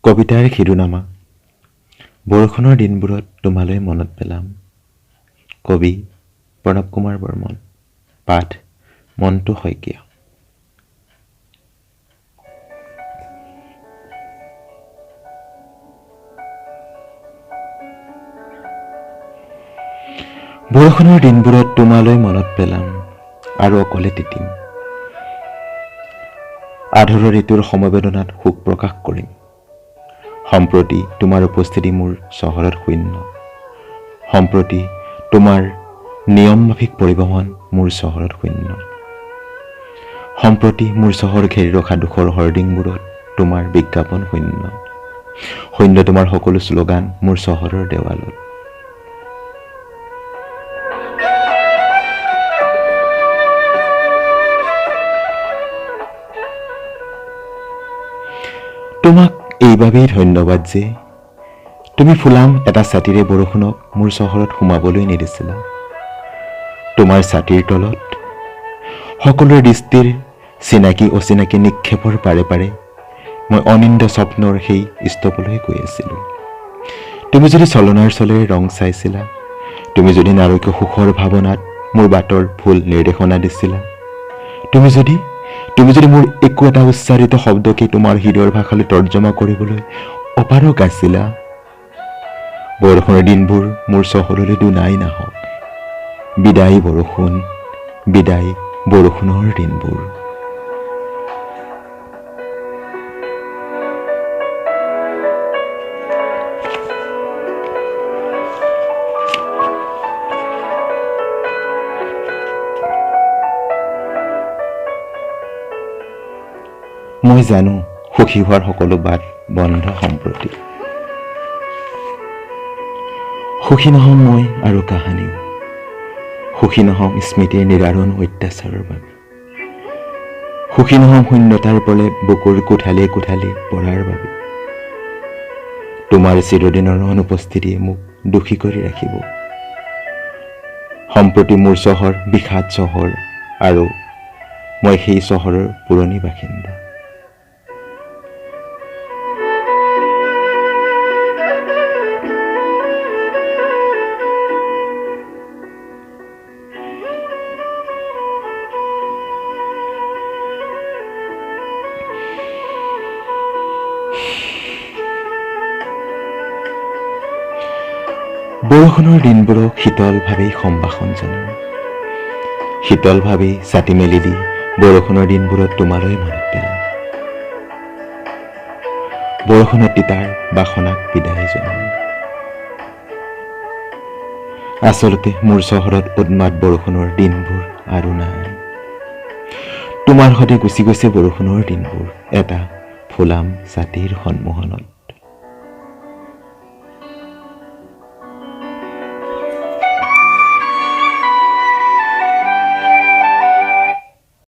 কবিতাৰ শিৰোনামা বৰষুণৰ দিনবোৰত তোমালৈ মনত পেলাম। কবি প্ৰণৱ কুমাৰ বৰ্মন। পাঠ মন্টু শইকীয়া। বৰষুণৰ দিনবোৰত তোমালৈ মনত পেলাম আৰু অকলে তিতিম। আধৰুৱা ঋতুৰ সমবেদনাত শোক প্ৰকাশ কৰিম। সম্প্ৰতি তোমাৰ উপস্থিতি মোৰ চহৰত শূন্য। সম্প্ৰতি তোমাৰ নিয়মমাফিক পৰিভ্ৰমণ মোৰ চহৰত শূন্য। সম্প্ৰতি মোৰ চহৰ ঘেৰি ৰখা দুখৰ হৰ্ডিংবোৰত তোমাৰ বিজ্ঞাপন শূন্য। শূন্য তোমাৰ সকলো শ্লোগান মোৰ চহৰৰ দেৱালত। তোমাক এইবাবেই ধন্যবাদ যে তুমি ফুলাম এটা ছাতিৰে বৰষুণক মোৰ চহৰত সোমাবলৈ নিদিছিলা। তোমাৰ ছাতিৰ তলত সকলোৰে দৃষ্টিৰ চিনাকি অচিনাকি নিক্ষেপৰ পাৰে পাৰে মই অনিন্দ স্বপ্নৰ সেই স্তপলৈ গৈ আছিলোঁ। তুমি যদি চলনাৰ চলেৰে ৰং চাইছিলা, তুমি যদি নাৰকীয় সুখৰ ভাৱনাত মোৰ বাটৰ ভুল নিৰ্দেশনা দিছিলা, তুমি যদি মোৰ একো এটা উচ্চাৰিত শব্দকে তোমাৰ হৃদয়ৰ ভাষালৈ তৰ্জমা কৰিবলৈ অপাৰগ আছিলা, বৰষুণৰ দিনবোৰ মোৰ চহৰলৈ দুনাই নাহক। বিদায় বৰষুণ, বিদায় বৰষুণৰ দিনবোৰ। মই জানো সুখী হোৱাৰ সকলো বাট বন্ধ সম্প্ৰতি। সুখী নহ'ম মই আৰু কাহানিও। সুখী নহ'ম স্মৃতিৰ নিদাৰুণ অত্যাচাৰৰ বাবে। সুখী নহ'ম শূন্যতাৰ প্ৰলেপ বুকুৰ কোঠালি কোঠালি পৰাৰ বাবে। তোমাৰ চিৰদিনৰ অনুপস্থিতিয়ে মোক দোষী কৰি ৰাখিব। সম্প্ৰতি মোৰ চহৰ বিষাদ চহৰ আৰু মই সেই চহৰৰ পুৰণি বাসিন্দা। বৰষুণৰ দিনবোৰক শীতলভাৱেই সম্ভাষণ জনাম। শীতলভাৱেই ছাতি মেলি দি বৰষুণৰ দিনবোৰত তোমালৈ মনত পেলাম। বৰষুণত তিতাৰ বাসনাক বিদায় জনাম। আচলতে মোৰ চহৰত উন্মাদ বৰষুণৰ দিনবোৰ আৰু নাই। তোমাৰ সৈতে গুচি গৈছে বৰষুণৰ দিনবোৰ এটা ফুলাম ছাতিৰ সন্মোহনত।